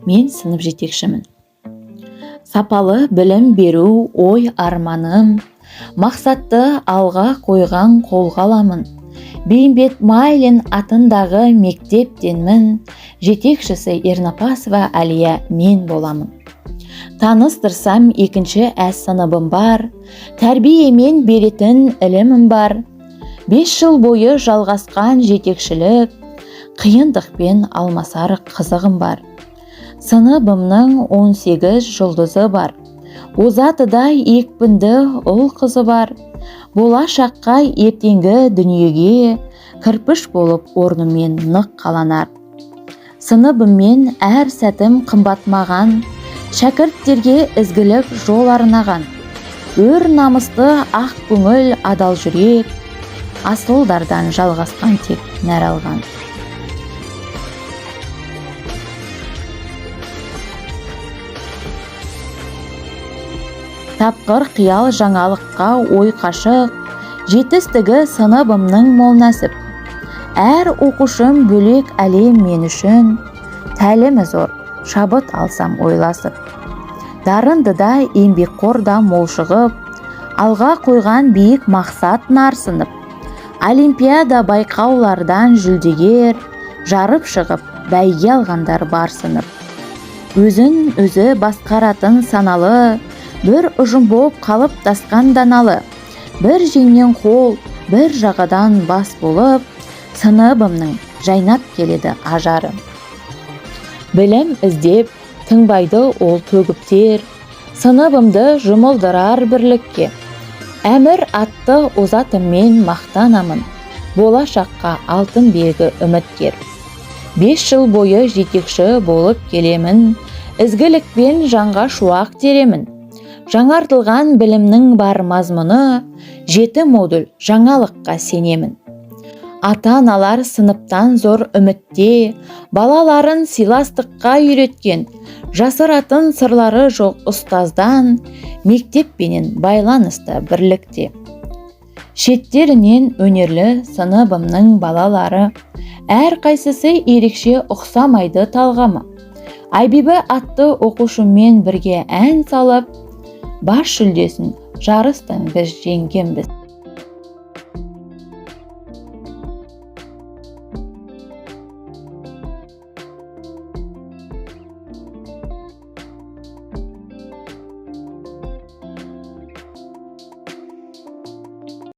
Мен сынып жетекшімін. Сапалы білім беру ой арманым, мақсатты алға қойған қолға аламын. Бейімбет Майлин атындағы мектептенмін, жетекшісі Ернапасова Әлия мен боламын. Таныстырсам, екінші ә сыныбым бар, тәрбиемен беретін ілімім бар. 5 жыл бойы жалғасқан жетекшілік, қиындықпен алмасар қызығым бар. Сыныбымның 18 жұлдызы бар, озатыда екпінді ұл қызы бар. Болашаққа, ертеңгі дүниеге кірпіш болып орнымен нық қаланар. Сыныбыммен әр сәтім қымбат маған, шәкірттерге ізгілік жол арнаған. Өр намысты, ақ көңіл, адал жүрек, асылдардан жалғасқан тек нәр алған. Тапқыр қиял, жаңалыққа ой қашық, жетістігі сыныбымның мол нәсіп. Әр оқушым бөлек әлем мен үшін, тәлімі зор, шабыт алсам ойласып. Дарынды да, еңбекқор да мол шығып, алға қойған биік мақсат нарсынып. Олимпиада байқаулардан жүлдегер, жарып шығып, бәйге алғандар бар сынып. Өзін өзі басқаратын саналы, бір ұжым боп қалыптасқан даналы, бір жеңнен қол, бір жағадан бас болып, сыныбымның жайнап келеді ажары. Білім іздеп тыңбайды ол төгіп тер, сыныбымды жұмылдырар бірлікке. Әмір атты озатыммен мақтанамын, болашаққа алтын белгі үміткер. 5 жыл бойы жетекші болып келемін, ізгілікпен жанға шуақ теремін. Жаңартылған білімнің бар мазмұны, 7 модуль жаңалыққа сенемін. Ата-аналар сыныптан зор үмітте, балаларын сыйластыққа үйреткен, жасыратын сырлары жоқ ұстаздан, мектеппенен байланыста бірлікте. Шеттерінен өнерлі сыныбымның балалары, әрқайсысы ерекше ұқсамайды талғамы. Айбибі атты оқушыммен бірге ән салып, бас жүлдесін жарыстан біз жеңгенбіз.